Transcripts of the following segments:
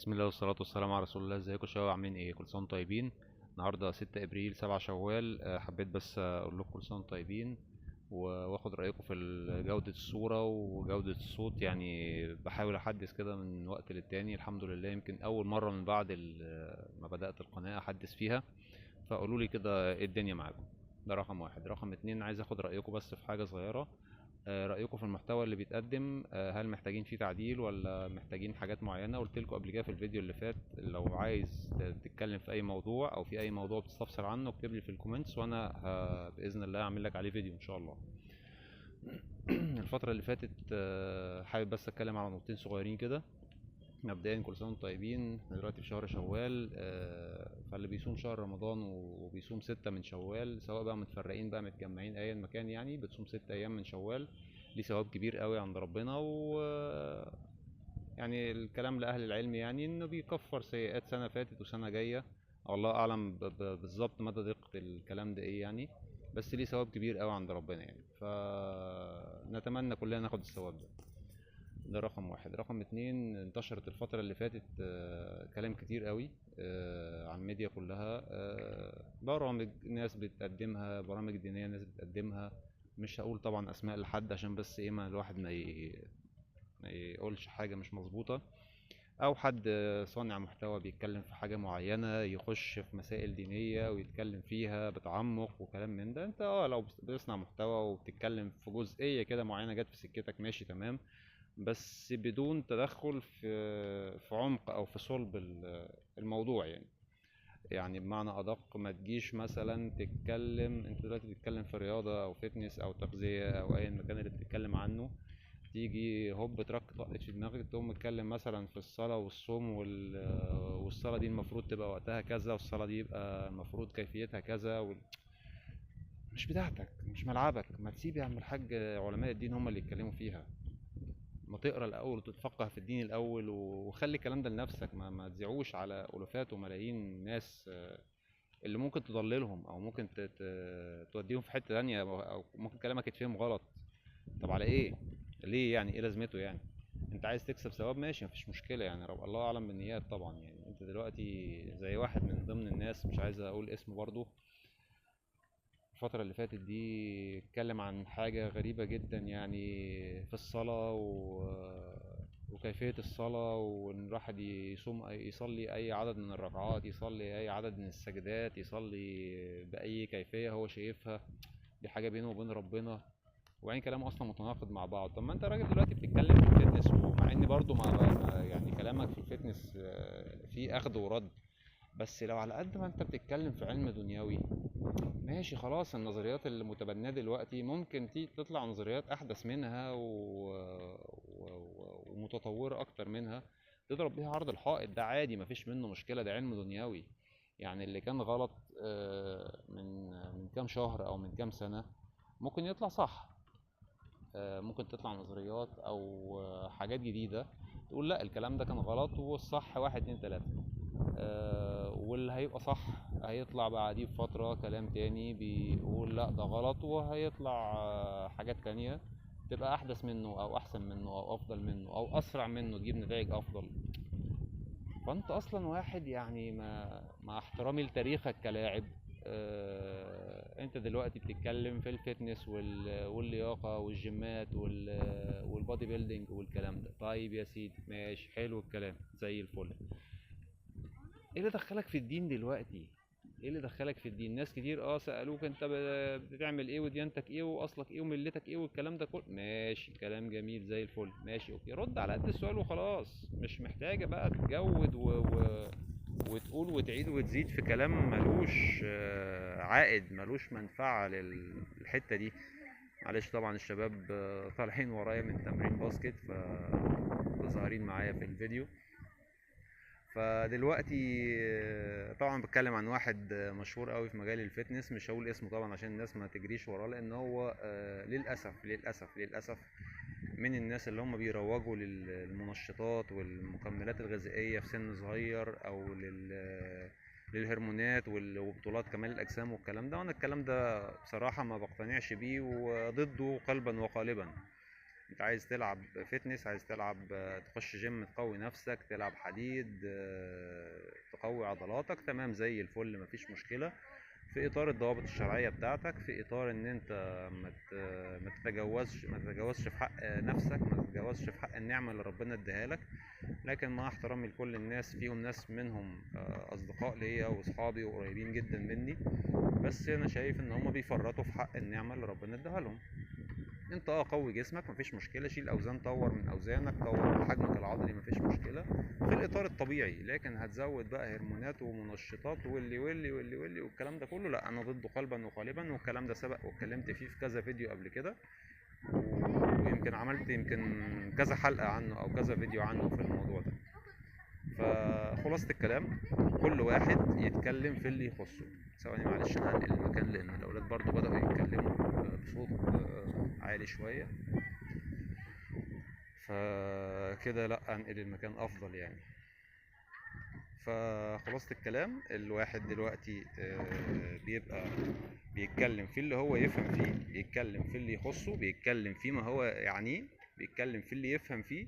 بسم الله والصلاة والسلام على رسول الله. ازيكم يا شباب، عاملين ايه؟ كل سنة وانتم طيبين. النهارده 6 ابريل 7 شوال. حبيت بس اقول لكم كل سنة وانتم طيبين واخد رأيكم في جودة الصورة وجودة الصوت. بحاول احدث كده من وقت للتاني، الحمد لله يمكن اول مرة من بعد ما بدأت القناة احدث فيها، فقولوا لي كده ايه الدنيا معاكم. ده رقم واحد. رقم اتنين، عايز اخد رأيكم بس في حاجة صغيرة. رأيكم في المحتوى اللي بيتقدم، هل محتاجين فيه تعديل ولا محتاجين حاجات معينة؟ قلت لكم قبل كده في الفيديو اللي فات لو عايز تتكلم في أي موضوع أو في أي موضوع بتستفسر عنه اكتب لي في ال comments، وأنا بإذن الله هعمل لك عليه فيديو إن شاء الله. الفترة اللي فاتت، حابب بس أتكلم على نقطتين صغيرين كده. مبدئيا كل سنة وانتم طيبين، احنا دلوقتي في شهر شوال، فاللي بيصوم شهر رمضان وبيصوم 6 من شوال، سواء بقى متفرقين بقى متجمعين ايا مكان، بتصوم 6 ايام من شوال، ليه ثواب كبير قوي عند ربنا. و الكلام لاهل العلم انه بيكفر سيئات سنة فاتت وسنة جاية، الله اعلم بالظبط مدى دقة الكلام ده ايه بس ليه ثواب كبير قوي عند ربنا فنتمنى كلنا ناخد الثواب ده. ده رقم واحد. رقم اتنين، انتشرت الفترة اللي فاتت، كلام كتير قوي، على الميديا كلها، برامج ناس بتقدمها، برامج دينية ناس بتقدمها، مش هقول طبعا اسماء لحد عشان بس ايه ما الواحد ما يقولش حاجة مش مظبوطة، او حد صانع محتوى بيتكلم في حاجة معينة يخش في مسائل دينية ويتكلم فيها بتعمق وكلام من ده. انت لو بتصنع محتوى وبتتكلم في جزئية كده معينة جت في سكتك ماشي تمام، بس بدون تدخل في عمق او في صلب الموضوع. بمعنى ادق، ما تجيش مثلا تتكلم، انت دلوقتي بتتكلم في رياضة او fitness او تغذية او ايا مكان اللي بتتكلم عنه، تيجي هوب ترك طقت في دماغك تقوم متكلم مثلا في الصلاة والصوم والصلاة دي المفروض تبقى وقتها كذا، والصلاة دي يبقى المفروض كيفيتها كذا مش بتاعتك، مش ملعبك. ما تسيب يا عم الحاج علماء الدين هم اللي يتكلموا فيها، ما تقرا الاول وتتفقه في الدين الاول وخلي الكلام ده لنفسك، ما تذيعوش على الوفات وملايين ناس، اللي ممكن تضللهم او ممكن توديهم في حته تانية، او ممكن كلامك يتفهم غلط. طب على ايه؟ ليه يعني؟ ايه لازمته يعني؟ انت عايز تكسب ثواب ماشي، مفيش مشكله رب الله اعلم بالنيات طبعا. انت دلوقتي زي واحد من ضمن الناس، مش عايز اقول اسمه برضو، الفترة اللي فاتت دي اتكلم عن حاجة غريبة جدا في الصلاة وكيفية الصلاة، وإن الواحد يصلي أي عدد من الركعات، يصلي أي عدد من السجدات، يصلي بأي كيفية هو شايفها، دي حاجة بينه وبين ربنا. وبعدين كلامه أصلا متناقض مع بعض. طب ما أنت راجل دلوقتي بتتكلم في ال fitness، ومع إن برضو كلامك في ال fitness، فيه أخذ ورد، بس لو على قد ما أنت بتتكلم في علم دنيوي ماشي خلاص، النظريات اللي متبناه دلوقتي ممكن تطلع نظريات أحدث منها ومتطورة أكتر منها، تضرب بيها عرض الحائط، ده عادي مفيش منه مشكلة، ده علم دنيوي. اللي كان غلط، من كام شهر أو من كام سنة ممكن يطلع صح، ممكن تطلع نظريات أو حاجات جديدة تقول لا الكلام ده كان غلط والصح 1 2 3، واللي هيبقى صح هيطلع بعديه بفترة كلام تاني بيقول لا ده غلط، وهيطلع، حاجات تانية تبقى أحدث منه أو أحسن منه أو أفضل منه أو أسرع منه، تجيب نتائج أفضل. فأنت أصلا واحد مع احترامي لتاريخك كلاعب، أنت دلوقتي بتتكلم في ال fitness واللياقة والجيمات وال body building والكلام ده. طيب يا سيدي ماشي، حلو الكلام زي الفل. ايه اللي دخلك في الدين دلوقتي؟ ايه اللي دخلك في الدين؟ ناس كتير سألوك انت بتعمل ايه وديانتك ايه واصلك ايه وملتك ايه والكلام ده كله، ماشي كلام جميل زي الفل، ماشي okay، رد على قد السؤال وخلاص، مش محتاجة بقى تجود وتقول وتعيد وتزيد في كلام ملوش، عائد، ملوش منفعة للحتة دي. معلش طبعا الشباب، طالعين ورايا من تمرين باسكت فظاهرين معايا في الفيديو. فدلوقتي، طبعا بتكلم عن واحد، مشهور قوي في مجال ال fitness، مش هقول اسمه طبعا عشان الناس ما تجريش وراه، لان هو، للاسف للاسف للاسف من الناس اللي هم بيروجوا للمنشطات والمكملات الغذائيه في سن صغير، او للهرمونات وبطولات كمال الاجسام والكلام ده. وانا الكلام ده بصراحه ما بقتنعش بيه وضده قلبا وقالبا. انت عايز تلعب fitness، عايز تلعب تخش جيم تقوي نفسك، تلعب حديد، تقوي عضلاتك، تمام زي الفل، مفيش مشكلة، في اطار الضوابط الشرعية بتاعتك، في اطار ان انت ما تتجاوزش في حق نفسك، ما تتجاوزش في حق النعمة اللي ربنا اداها لك. لكن مع احترامي لكل الناس، فيهم ناس منهم اصدقاء ليا واصحابي وقريبين جدا مني، بس انا شايف ان هم بيفرطوا في حق النعمة اللي ربنا اداها لهم. انت قوي جسمك مفيش مشكلة، شيل اوزان، طور من اوزانك، طور من حجمك العضلي مفيش مشكلة، في الاطار الطبيعي. لكن هتزود بقى هرمونات ومنشطات واللي واللي واللي واللي والكلام ده كله، لا، انا ضده قلبا وقالبا، والكلام ده سبق واتكلمت فيه في كذا فيديو قبل كده، ويمكن عملت يمكن كذا حلقة عنه او كذا فيديو عنه في الموضوع ده. فخلاصة الكلام، كل واحد يتكلم في اللي يخصه. ثواني معلش انا هنقل المكان لان الاولاد برضو بدأوا يتكلموا بصوت عالي شوية، فكده لا انقل المكان افضل يعني. فخلاصة الكلام، الواحد دلوقتي بيبقى بيتكلم في اللي هو يفهم فيه، بيتكلم في اللي يخصه، بيتكلم في ما هو يعنيه، بيتكلم في اللي يفهم فيه،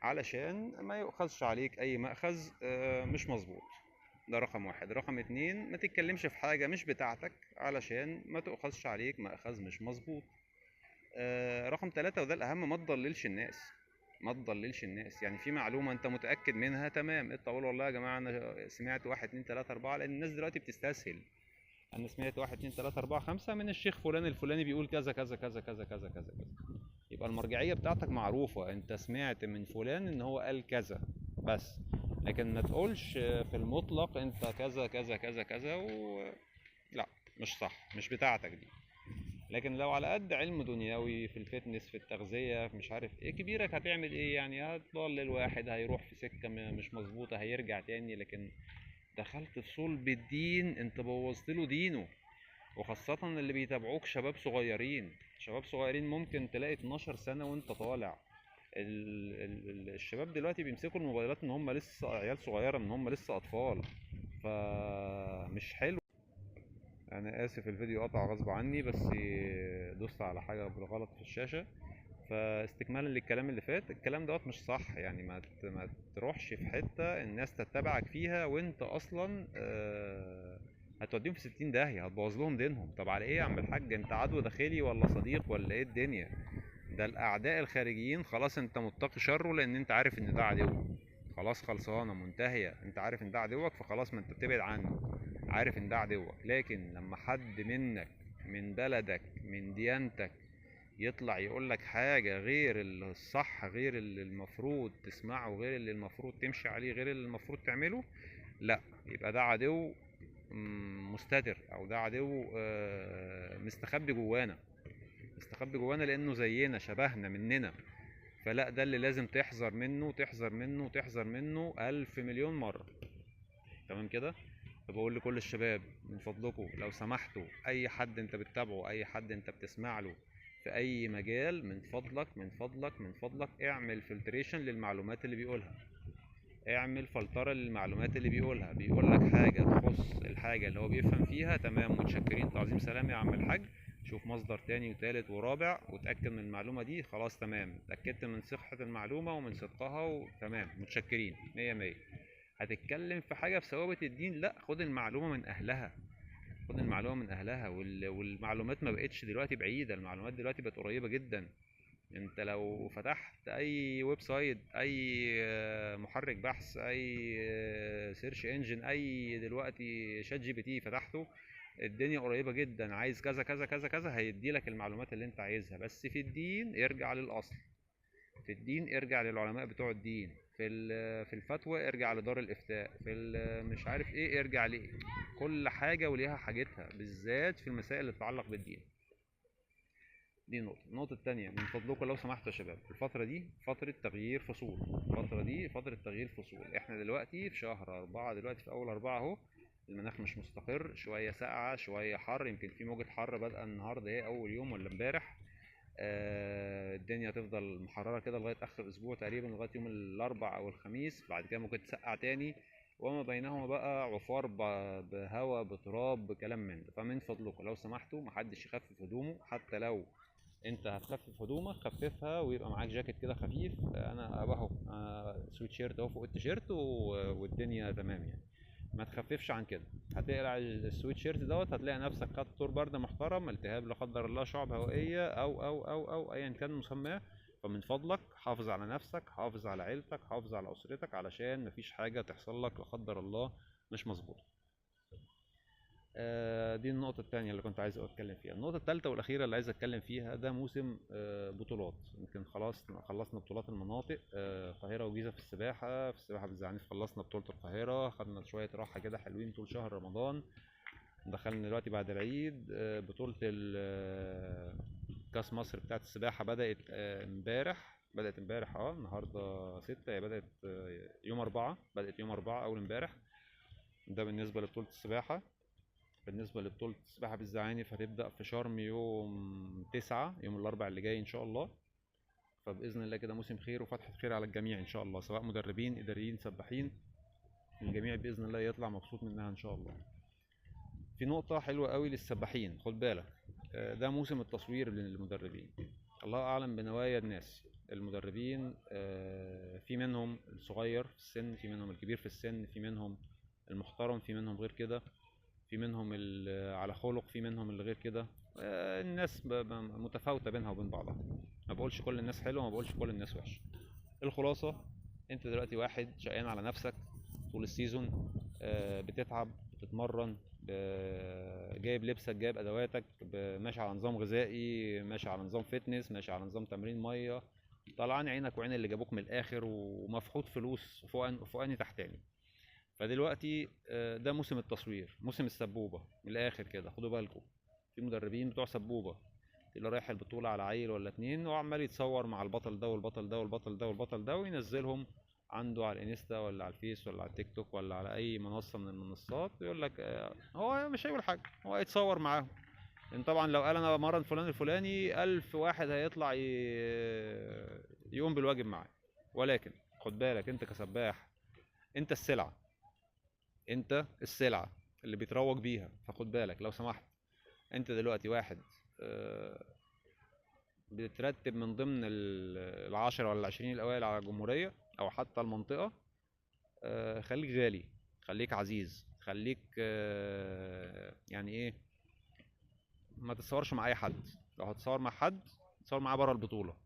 علشان ما يؤخذش عليك اي مأخذ مش مظبوط. ده رقم واحد. رقم اتنين، ما تتكلمش في حاجة مش بتاعتك علشان ما تؤخذش عليك مأخذ مش مظبوط. رقم تلاتة، وده الأهم، ما تضللش الناس. ما تضللش الناس. يعني في معلومة أنت متأكد منها، تمام، اطلع قول والله يا جماعة أنا سمعت 1 2 3 4، لأن الناس دلوقتي بتستسهل. أنا سمعت 1 2 3 4 5 من الشيخ فلان الفلاني بيقول كذا كذا كذا كذا كذا كذا كذا، يبقى المرجعية بتاعتك معروفة، أنت سمعت من فلان إن هو قال كذا بس، لكن ما تقولش في المطلق أنت كذا كذا كذا كذا لا، مش صح، مش بتاعتك دي. لكن لو على قد علم دنيوي في ال fitness، في التغذية، في مش عارف ايه، كبيرك هتعمل ايه يعني؟ هتضلل واحد، هيروح في سكة مش مظبوطة، هيرجع تاني. لكن دخلت في صلب الدين، انت بوظت له دينه، وخاصة اللي بيتابعوك شباب صغيرين. شباب صغيرين ممكن تلاقي 12 سنة وانت طالع. الشباب دلوقتي بيمسكوا الموبايلات ان هم لسه عيال صغيرة، ان هم لسه اطفال، فمش حلو. انا اسف الفيديو قطع غصب عني، بس دوست على حاجة بالغلط في الشاشة. فاستكمالا للكلام اللي فات، الكلام دوت مش صح يعني، ما تروحش في حتة الناس تتبعك فيها وانت اصلا هتوديهم في 60 داهية، هتبوظ لهم دينهم. طب على ايه يا عم الحاج؟ انت عدو داخلي ولا صديق ولا ايه الدنيا؟ ده الاعداء الخارجيين خلاص انت متقي شره، لان انت عارف ان ده عدو، خلاص خلصانة منتهية، انت عارف ان ده عدوك، فخلاص ما انت بتبعد عنه، عارف ان ده عدوك. لكن لما حد منك، من بلدك، من ديانتك، يطلع يقول لك حاجة غير الصح، غير اللي المفروض تسمعه، غير اللي المفروض تمشي عليه، غير اللي المفروض تعمله، لا، يبقى ده عدو مستتر، او ده عدو مستخبي جوانا، مستخبي جوانا لانه زينا، شبهنا، مننا. فلا، ده اللي لازم تحذر منه، تحذر منه، تحذر منه 1000 مليون مرة. تمام كده؟ فبقول لكل الشباب من فضلكم لو سمحتوا، اي حد انت بتتابعه، اي حد انت بتسمع له في اي مجال، من فضلك، من فضلك، من فضلك اعمل filtration للمعلومات اللي بيقولها، اعمل فلترة للمعلومات اللي بيقولها. بيقول لك حاجة تخص الحاجة اللي هو بيفهم فيها، تمام، متشكرين، تعظيم سلام يا عم الحاج، شوف مصدر تاني وتالت ورابع وتأكد من المعلومة دي، خلاص تمام، اتأكدت من صحة المعلومة ومن صدقها وتمام، متشكرين، 100 100. هتتكلم في حاجة في ثوابت الدين، لا، خد المعلومة من أهلها، خد المعلومة من أهلها. والمعلومات ما بقتش دلوقتي بعيدة، المعلومات دلوقتي بقت قريبة جدا. انت لو فتحت اي website، اي محرك بحث، اي search engine، اي دلوقتي ChatGPT فتحته، الدنيا قريبة جدا. عايز كذا كذا كذا كذا، هيدي لك المعلومات اللي انت عايزها. بس في الدين ارجع للأصل، في الدين ارجع للعلماء بتوع الدين، في الفتوى ارجع لدار الإفتاء، في مش عارف ايه ارجع ليه. كل حاجة وليها حاجتها، بالذات في المسائل اللي تتعلق بالدين. دي نقطة. النقطة التانية من فضلكم لو سمحتوا يا شباب، الفترة دي فترة تغيير فصول، الفترة دي فترة تغيير فصول. احنا دلوقتي في شهر 4، دلوقتي في أول 4 أهو، المناخ مش مستقر، شوية ساقعة شوية حر، يمكن في موجة حر بادئة النهاردة اهي أول يوم ولا امبارح. الدنيا تفضل محررة كده لغاية آخر الأسبوع تقريبا، لغاية يوم الأربع أو الخميس، بعد كده ممكن تسقع تاني، وما بينهما بقى عفار بهواء بتراب بكلام من ده. فمن فضلكم لو سمحتوا محدش يخفف هدومه، حتى لو انت هتخفف هدومك خففها، ويبقى معاك جاكيت كده خفيف. انا اهو سويت شيرت اهو فوق التيشيرت والدنيا تمام يعني. ما تخففش عن كده، هتقلع السويت شيرت دوت هتلاقي نفسك خدت دور برد محترم، التهاب لا قدر الله، شعب هوائية او او او او ايا كان مسماه. فمن فضلك حافظ على نفسك، حافظ على عيلتك، حافظ على اسرتك، علشان مفيش حاجة تحصل لك لا قدر الله مش مظبوطة. دي النقطة التانية اللي كنت عايز أتكلم فيها. النقطة التالتة والأخيرة اللي عايز أتكلم فيها، ده موسم بطولات. يمكن خلاص خلصنا بطولات المناطق، القاهرة وجيزة في السباحة، في السباحة بالزعانف خلصنا بطولة القاهرة، خدنا شوية راحة كده حلوين طول شهر رمضان. دخلنا دلوقتي بعد العيد، بطولة كأس مصر بتاعت السباحة بدأت امبارح، بدأت امبارح، النهاردة 6، هي بدأت يوم 4، بدأت يوم 4 أول امبارح. ده بالنسبة لبطولة السباحة. بالنسبة لبطولة السباحة بالزعانف هتبدأ في شرم يوم 9، يوم الأربع اللي جاي إن شاء الله. فبإذن الله كده موسم خير وفتحة خير على الجميع إن شاء الله، سواء مدربين، إداريين، سباحين، الجميع بإذن الله يطلع مبسوط منها إن شاء الله. في نقطة حلوة قوي للسباحين، خد بالك، ده موسم التصوير للمدربين. الله أعلم بنوايا الناس المدربين، في منهم الصغير في السن، في منهم الكبير في السن، في منهم المحترم، في منهم غير كده، في منهم اللي على خلق، في منهم اللي غير كده. الناس متفاوتة بينها وبين بعضها. ما بقولش كل الناس حلوة، ما بقولش كل الناس وحشة. الخلاصة انت دلوقتي واحد شقيان على نفسك طول ال season، بتتعب، بتتمرن، جايب لبسك، جايب ادواتك، ماشي على نظام غذائي، ماشي على نظام fitness، ماشي على نظام تمرين مية، طلعان عينك وعين اللي جابوك من الاخر، ومفحوط فلوس فوقاني تحتاني. فدلوقتي ده موسم التصوير، موسم السبوبه من الاخر كده. خدوا بالكم، في مدربين بتوع سبوبه اللي رايح البطولة على عيل ولا اتنين وعمال يتصور مع البطل ده والبطل ده والبطل ده والبطل ده، وينزلهم عنده على الانستا ولا على الفيس ولا على التيك توك ولا على اي منصة من المنصات. يقول لك هو مش هيقول حاجة، هو هيتصور معاهم. لان طبعا لو قال انا بمرن فلان الفلاني، 1000 واحد هيطلع يقوم بالواجب معاه. ولكن خد بالك، انت كسباح انت السلعة، انت السلعة اللي بيتروج بيها. فخد بالك لو سمحت، انت دلوقتي واحد بتترتب من ضمن 10 ولا 20 الاوائل على الجمهورية او حتى المنطقة، خليك غالي، خليك عزيز، خليك يعني ايه، ما تتصورش مع اي حد. لو هتصور مع حد تصور معاه بره البطولة،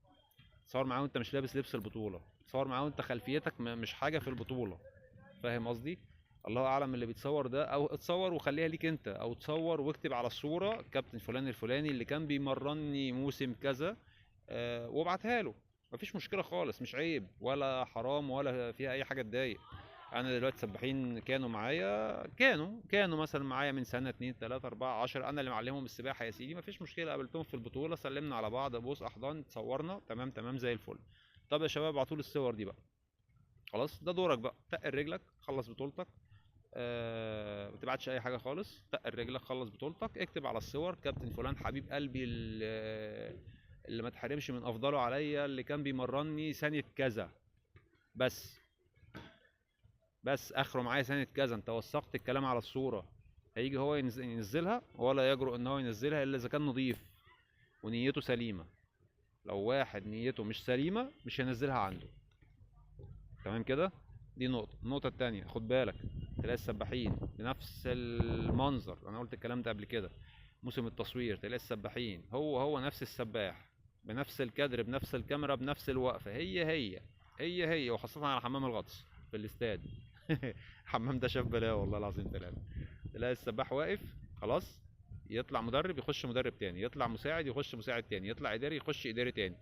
تصور معاه وانت مش لابس لبس البطولة، تصور معاه وانت خلفيتك مش حاجة في البطولة. فاهم قصدي؟ الله اعلم اللي بيتصور ده، او اتصور وخليها ليك انت، او اتصور واكتب على الصورة كابتن فلان الفلاني اللي كان بيمرني موسم كذا، وابعتها له. مفيش مشكلة خالص، مش عيب ولا حرام ولا فيها اي حاجة تضايق. انا دلوقتي سباحين كانوا معايا، كانوا مثلا معايا من سنة 2 3 4 10، انا اللي معلمهم السباحة يا سيدي، مفيش مشكلة. قابلتهم في البطولة، سلمنا على بعض، بوس احضان، اتصورنا، تمام تمام زي الفل. طب يا شباب ابعتوا لي الصور دي بقى. خلاص ده دورك بقى، تقل رجلك، خلص بطولتك، ما تبعتش اي حاجة خالص، تقل رجلك، خلص بطولتك، اكتب على الصور كابتن فلان حبيب قلبي اللي ما تحرمش من افضله عليا، اللي كان بيمرني سنة كذا، بس اخره معايا سنة كذا. انت وثقت الكلام على الصورة، هيجي هو ينزلها ولا يجرؤ ان هو ينزلها الا اذا كان نظيف ونيته سليمة. لو واحد نيته مش سليمة مش هينزلها عنده. تمام كده؟ دي نقطة. النقطة التانية، خد بالك تلاقي السباحين بنفس المنظر، انا قلت الكلام ده قبل كده، موسم التصوير تلاقي السباحين هو نفس السباح بنفس الكادر بنفس الكاميرا بنفس الوقفة، هي هي هي هي، وخاصة على حمام الغطس في الاستاد. الحمام ده شاف بلاوي والله العظيم ثلاثة. تلاقي السباح واقف خلاص، يطلع مدرب يخش مدرب تاني، يطلع مساعد يخش مساعد تاني، يطلع اداري يخش اداري تاني.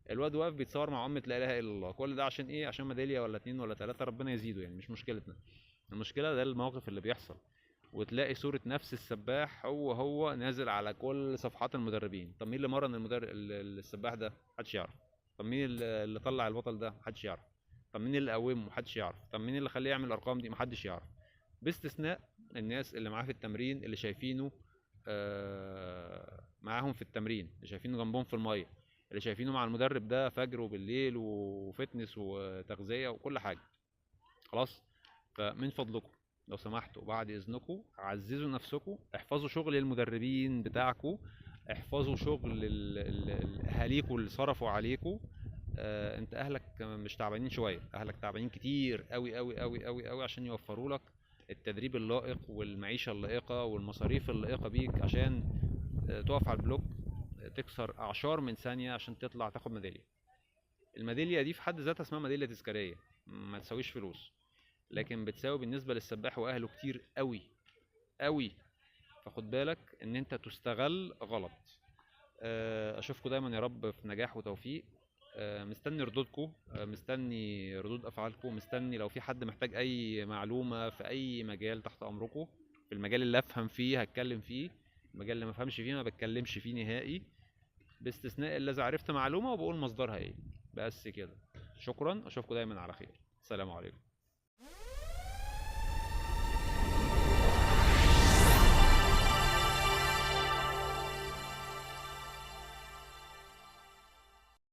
الواد واقف بيتصور مع امة لا اله الا الله. كل ده عشان ايه؟ عشان ميدالية ولا 2 ولا 3، ربنا يزيده يعني، مش مشكلتنا. المشكلة ده الموقف اللي بيحصل، وتلاقي صوره نفس السباح هو نازل على كل صفحات المدربين. طب مين اللي مرن المدرب السباح ده؟ محدش يعرف. طب مين اللي طلع البطل ده؟ محدش يعرف. طب مين اللي قومه؟ محدش يعرف. طب مين اللي خليه يعمل الارقام دي؟ محدش يعرف، باستثناء الناس اللي معاه في التمرين، اللي شايفينه معاهم في التمرين، اللي شايفينه جنبهم في المية، اللي شايفينه مع المدرب ده فجر وبالليل وفتنس وتغذية وكل حاجة. خلاص، فمن فضلكم لو سمحتوا بعد اذنكم عززوا نفسكم، احفظوا شغل المدربين بتاعكم، احفظوا شغل اهاليكوا اللي صرفوا عليكوا. انت اهلك مش تعبانين شوية، اهلك تعبانين كتير قوي قوي قوي قوي قوي عشان يوفروا لك التدريب اللائق والمعيشه اللائقة والمصاريف اللائقة بيك، عشان تقف على ال block تكسر اعشار من ثانية عشان تطلع تاخد ميدالية. الميداليه دي في حد ذاتها اسمها ميدالية تذكارية، ما تساويش فلوس، لكن بتساوي بالنسبة للسباح واهله كتير قوي قوي. فخد بالك ان انت تستغل غلط. اشوفكم دايما يا رب في نجاح وتوفيق. مستني ردودكم، مستني ردود افعالكم، مستني لو في حد محتاج اي معلومة في اي مجال تحت امركم. في المجال اللي افهم فيه هتكلم فيه، المجال اللي ما افهمش فيه ما بتكلمش فيه نهائي، باستثناء الا اذا عرفت معلومة وبقول مصدرها ايه. بس كده، شكرا، اشوفكم دايما على خير. السلام عليكم.